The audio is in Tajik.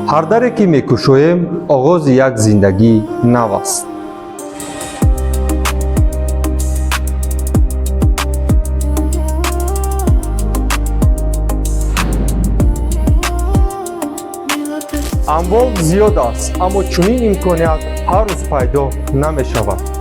Ҳар даре, ки мекушоем, оғози як зиндагии нав аст. Амвол зиёд аст, аммо чунин имконият ҳар рӯз пайдо намешавад.